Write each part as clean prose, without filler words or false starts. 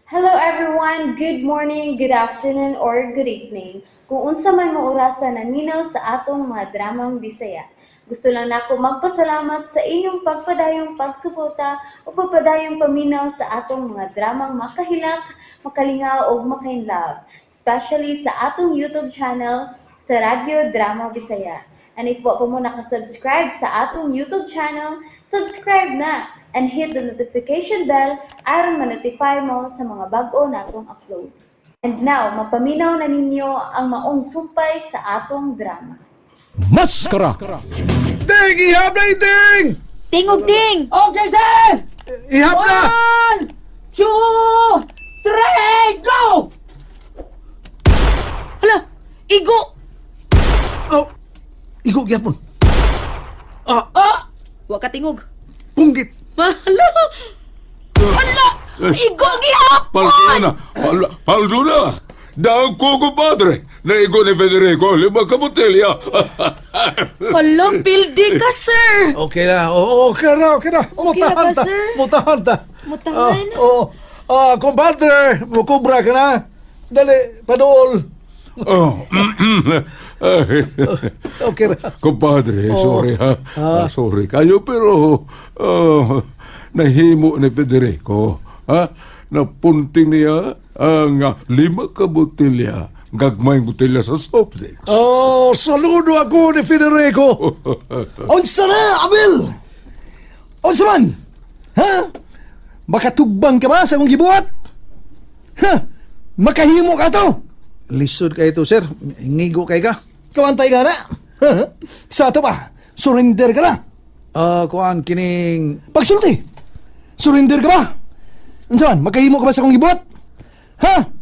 Hello everyone! Good morning, good afternoon, or good evening. Kung unsa man mo orasa naminaw sa atong mga dramang Bisaya. Gusto lang nako magpasalamat sa inyong pagpadayong pagsuporta o pagpadayong paminaw sa atong mga dramang makahilak, makalingaw ug makainlove, especially sa atong YouTube channel sa Radyo Drama Bisaya. And if wa pa mo nakasubscribe sa atong YouTube channel, subscribe na and hit the notification bell aron ma-notify mo sa mga bag-o natong uploads. And now, mapaminaw na ninyo ang maong sumpay sa atong drama. Maskara! Ting! Ihap na iting! Tingog ting! Okay, sir! Ihap na! One, two, three, go! Hala! Igo! Oh, igo gyapon. Ah, Oh! Wa ka tingog. Punggit. Hala! Hala! Igo gihapon! Paldo na! Paldo na! Daog ko, kumpadre! Naigo ni Federico, lima ka botelya! Hala, pildi ka, sir! Okay na. Oo, okay na, okay na. Okay na Mutahan ka, ta. sir? Mutahan ta. Mutahan? Oh, oo. Ah, kumpadre, mukubra ka na. Dali, paduol. Oh. Ay, Okay na. Kumpadre, sorry ha. Ah, sorry kayo pero nahimo ni Federico. Ha? Napunting niya ang lima ka botelya. Gagmayng botelya sa soft drinks. Oh, saludo ako ni Federico. Unsa na, Abel? Unsa man? Ha? Makatugbang ka ba sa akong gibuhat? Ha? Makahimo ka to? Lisod kayo to, sir. Ngigo kay ka. Kawantay ka na. Ha? Sa ato ba? Surrender ka na. Ah, kuan kining Pagsulti. Surrender ka ba? Unsa man? Makahimo ka ba sa akong gibuhat? Ha?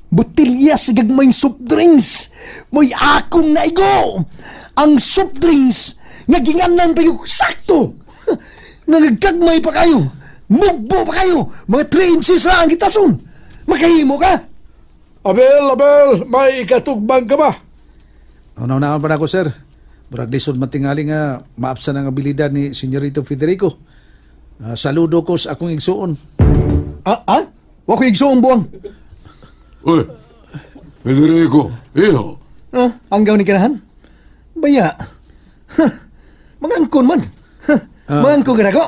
Botelya sa gagmayng soft drinks. Mo'y akong naigo. Ang soft drinks nga ginganan pa yung sakto. Nga nagkagmay pa kayo. Mugbo pa kayo. Mga 3 inches ra ang gitason. Makahimo ka. Abel, Abel, may ikatugbang ka ba? Una-unaan pa na ako, sir. Murag lisod matingali nga maapsan ang abilidad ni Senyorito Federico. Ah, saludo ko sa akong igsuon. Ah, ah? Wa ko igsuong buwang. Uy, Federico, iho. Ah, anggaw ni kanahan? Baya. Ha, mangangkon man. Ha, mangangkon ka na ko.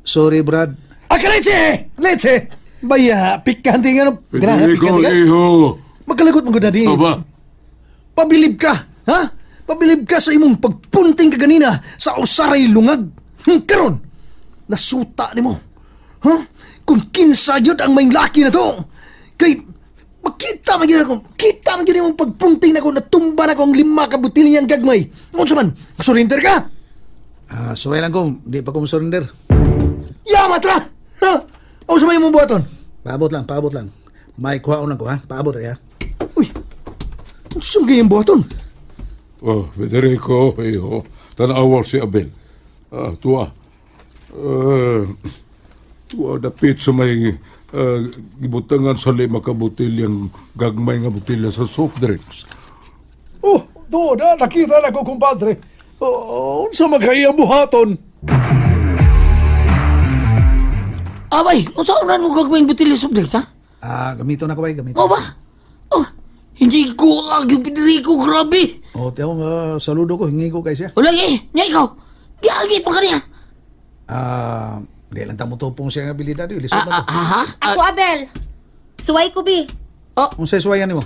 Sorry, Brad. Ah, ka leche! Leche! Baya, pikante nga. No. Ganahan, Federico, pikante ka. iho. Magkalagot man gud na di. Aba, Pabilib ka, ha? Pabilib ka sa imong pagpunting kaganina sa usaray lungag. Karon, nasuta nimo. Ha? Kung kinsa yun ang may laki na to. Kay, makita man yun ako, kita man yun imong pagpunting nako, natumba na ko ang lima ka butilyang gagmay. Unsa man, surrender ka? Ah, suway lang ko, di pa ko surrender. Yama tra! Ha? Unsa man imong buhaton? Paabot lang, paabot lang. May kuhaon lang ko, ha? Paabot, ha? Uy, unsa man gayong buhaton? Oh, Federico, iho. Tanawa si Abel. Ah, tuwa. Tuwa dapit sa may gibutangan sa lima ka botilyang gagmay nga botilya sa soft drinks. Oh, doon na, nakita na ko, kumpadre. Oh, unsa man kay ang buhaton? Abay, unsa unan mo gagawin butil sa drinks, ha? Ah, gamito na ko, bay, gamito. O ba? Oh, hindi ko ang yung Federico, grabe. Oh, tiyaw, saludo ko, hingi ko kay siya. Wala eh, niya ikaw. Giagit pa kaniya. Ah, di lang tamutupong siya ang abilidad, eh. Lisod Ah, na ah, to. ah, ha? Ako, Abel! Suway ko, bi. Unsay suwayan nimo?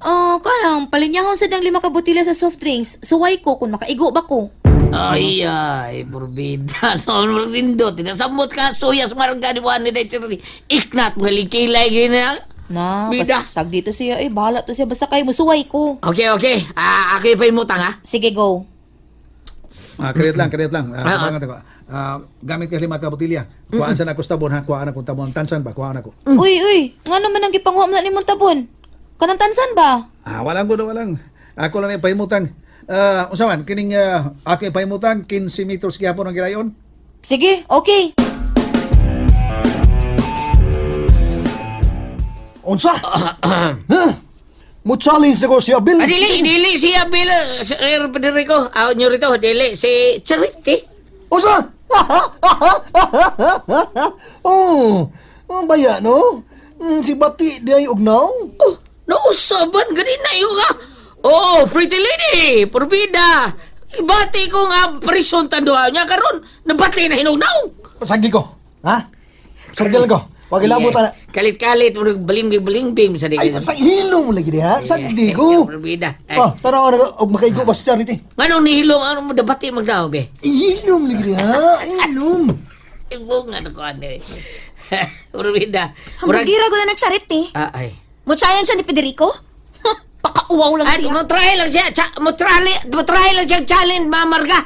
Oh, kanang palinyahon sa dang lima ka botelya sa soft drinks. Suway ko kung makaigo ba ko. Ay, ay, porbida. No, rindo. Tinasamot ka, suyas, marangga ni Juan ni Dexter. Iknat, mga likilay, ganyan. Na, Bida. sag dito siya. Eh, bahala to siya. Basta kayo mo, suway ko. Okay, okay. Ah, ako yung pahimutang, ha? Sige, go. Ah, kariyot lang, kariyot lang. Ah, Ah, ah. kubangan ako. Ah, gamit ka lima ka botilya. Kuhaan sa nako sa tabon ha, kuhaan ako tabon. Tansan ba, kuhaan ako. Uy, uy. Nga naman ang gipanguha mo na nimong tabon. Kanang tansan ba? Ah, walang ko walang. Ako lang yung pahimutang. Ah, unsa man kining ako yung pahimutang 15 meters gihapon ang gilayon. Sige, okay. Unsa? Ha? Mo challenge ako si Abel. Ah, dili, dili si Abel, Sir Federico. Ah, nyo rito, dili si Charity. Unsa? Oh, ang baya no? Si Bati di ay ugnaw. Oh, nausaban gani na yun nga. Oh, pretty lady, porbida. Ibati ko nga prison tanduha niya karon, nabati na hinugnaw. Pasagi ko. Ha? Sagdi lang ko. Wag ilabot ana. Kalit-kalit, murag balingbing-balingbing sa Ay, sa hilom lagi diha. Sagdi ko. Porbida. Ay. Oh, tanaw na og makaigo ba si Charity? Nganong nihilong ano mo dabati magdaw be? Ihilom lagi diha. Hilom. Ibong ano ko ano eh. Porbida. Hambugira ko na ng Charity. Ah, ay. Mo-challenge siya ni Federico? Pakauwaw lang Ay, siya. mo try lang siya. Mo try lang siya challenge, mamarga.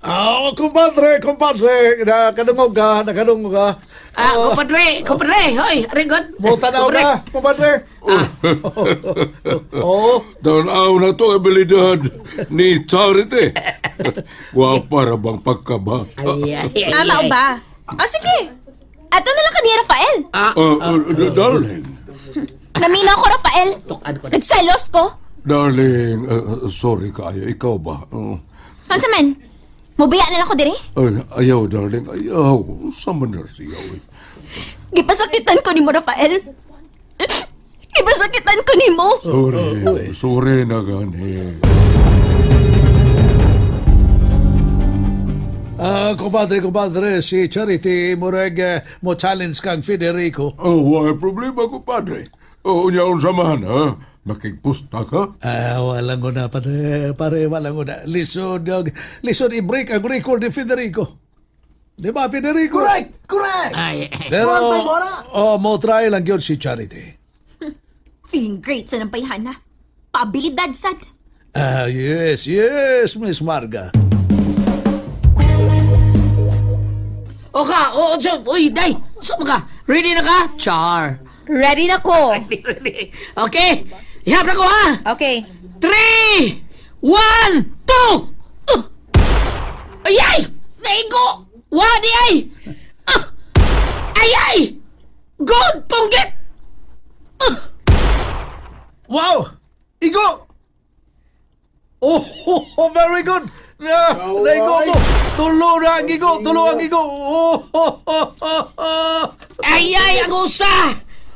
Ah, kumpadre, kumpadre, nakadungog ka, nakadungog ka. Ah, kumpadre, kumpadre, hoy, ringon. Mo tanaw ka, kumpadre. Oo. Tanaw na to abilidad ni Charity. Gwapa ra bang pagkabata. Ay, ay, ay, Tama ay. ba? Ah, sige. Ato na lang ka ni Rafael. Ah, Darling, Namina ko, Rafael. Tukan ko na. Nagselos ko. darling, sorry kaayo. Ikaw ba? Unsa man? Mubiya na lang ko diri. Ay, ayaw, darling, ayaw. Sa man na siya, oy. Gipasakitan ko nimo, Rafael. Gipasakitan ko nimo. Sorry, sorry na gani. Ah, kumpadre, kumpadre, si Charity murag mo challenge kang Federico. Oh, why problema ko, padre? Oh, unya unsa man, ha? Makigpusta ka? Ah, walang una, pare, pare, walang una. Lisod, lisod i-break ang record ni Federico. Di ba, Federico? Correct! Correct! Ay, ay. Pero, Kuwantay mo na. oh, mo try lang yun si Charity. Feeling great sa nampayhana. Paabilidad sad. Ah, yes, yes, Miss Marga. Oka, oo, so, uy, day, so ka? Ready na ka? Char. Ready na ko. Ready. Okay, ihap na ko ha. Okay. Three, one, two. Ay, ay! Naigo! Wadi ay! Ah! Ay, ay! Good, punggit! Wow! Igo! Oh, oh, oh, very good! Na, naigo mo! Tulo na ang igo! Tulo ang igo! Oh, oh, oh, oh, oh. Ay, ay, ang usa!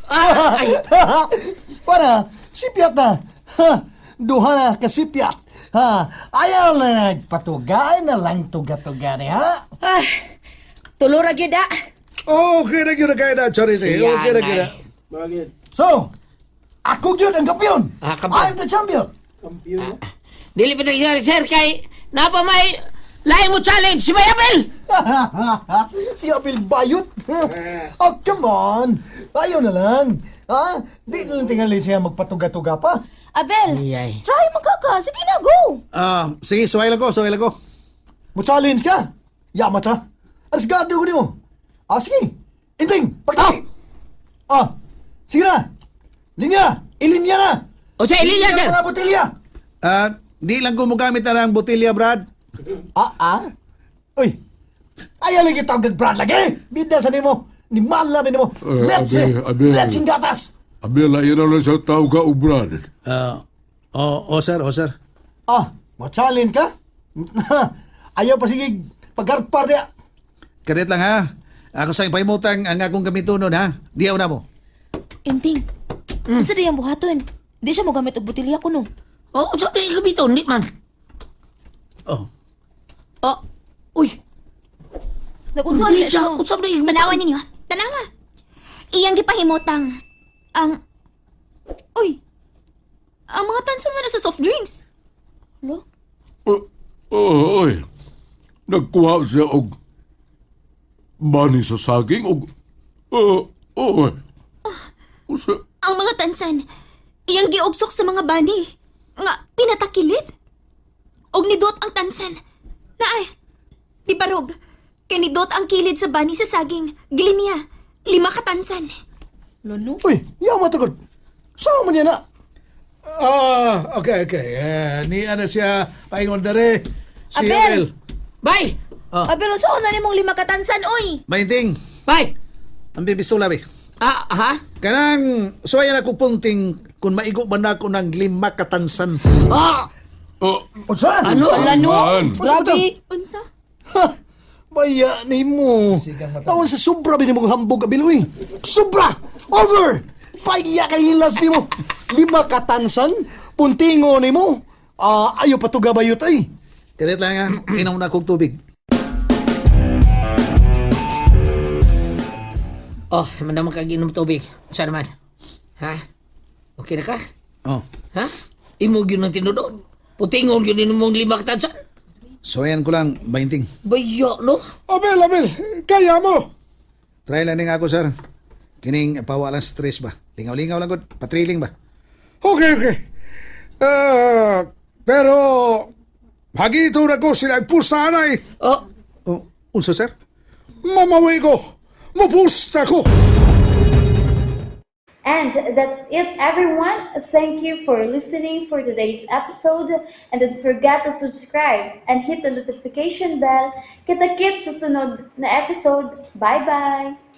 Ah, ay, Para, sipyat na. Ha, duha na kasipyat. Ha, ayaw na nagpatugay na lang tuga-tuga ni ha. Ay, tulo ra gyud ah. Okay na gyud na kayo na, Charity. Siya Okay na gyud na. na. So, ako gyud ang kampiyon. Ah, kampiyon. I'm the champion. Dili pa tayo, sir, kay napa may lain mo challenge si Mayabel! Si Abel Bayot. Oh, come on. Ayaw na lang. Ha? Di na lang tingali siya magpatuga-tuga pa. Abel, Ay, ay. try mo ka ka. Sige na, go. Ah, sige, suway lang ko, suway lang ko. Mo-challenge ka. Yamat ha. Asgado ko nimo. Ah, sige. Inting, pagtaki. Ah, sige na. Linya, ilinya na. O siya, ilinya, sir! Mga botelya. Ah, di lang gumagamit na ng botelya, Brad. Ah, ah. Uy. Ayaw lagi tawag Brad lagi. Bida sa nimo. Ni mala nimo. Eh, Let's Abe, Abe. Let's in gatas. Abela, yan na lang sa tao ka, ubrad. Ah, oh, oh, sir, oh, sir. Ah, mo-challenge ka? Ayaw pa sige paggarpar niya. Karit lang ha. Ako sa ipahimutang ang akong gamitonon ha. Diyaw na mo. Inting, unsa day ang buhaton? Di siya mogamit og botelya ko no. Oh, sabi ko bito, hindi man. Oh. Oh, uy, Nagunsa niya siya. Unsa man yung- Tanawa ninyo. Tanawa. Iyang gipahimutang ang Uy. Ang mga tansan man na sa soft drinks. Lo? Oh, oh, oy. Nagkuha siya og bani sa saging og oh, oy. Usa, Ang mga tansan iyang giugsok sa mga bani nga pinatakilid. Og nidot ang tansan. Naay. Di barog. Kay nidot ang kilid sa bani sa saging. Gilinya. 5 ka tansan. Lo no. Uy, yamat agad. Saan man yan na? Ah, okay, okay. Eh, ni ano siya paingon dere. Si Abel! Abel. Bye! Abel, unsa na nimong 5 ka tansan oy? Mainting, Bye! ang bibistula be. Ah, ha? Kanang suwayan ako punting kung maigo man ako ng 5 ka tansan. Ah! oh, Unsa? Ano? Ala no. Man. Grabe. Unsa? Ha! Baya ni mo. Sigang mata. Taon sa sobra ba ni mong hambog, Abel, uy. Sobra! Over! Lipay ya kay hilas nimo. Lima ka tansan, puntingo nimo. Ah, ayo patuga bayot ay. Kalit lang ha, inom na kong tubig. Oh, man naman kag inom tubig. Unsa naman? Ha? Okay na ka? Oh, Ha? Imo gyud ang tinudon. Putingon gyud nimong lima ka tansan. so ayan ko lang, 20. Bayo no. Abel, Abel, kaya mo. Try lang ning ako, sir. Kining pawa lang stress ba? Lingaw-lingaw lang gud, patriling ba? Okay. Ah, pero, hagito na ko sila pusta anay. Oh, Oh, unsa sir? Mamawi ko. Mapusta ko. And that's it, everyone. Thank you for listening for today's episode. And don't forget to subscribe and hit the notification bell. Kita-kits sa sunod na episode. Bye-bye!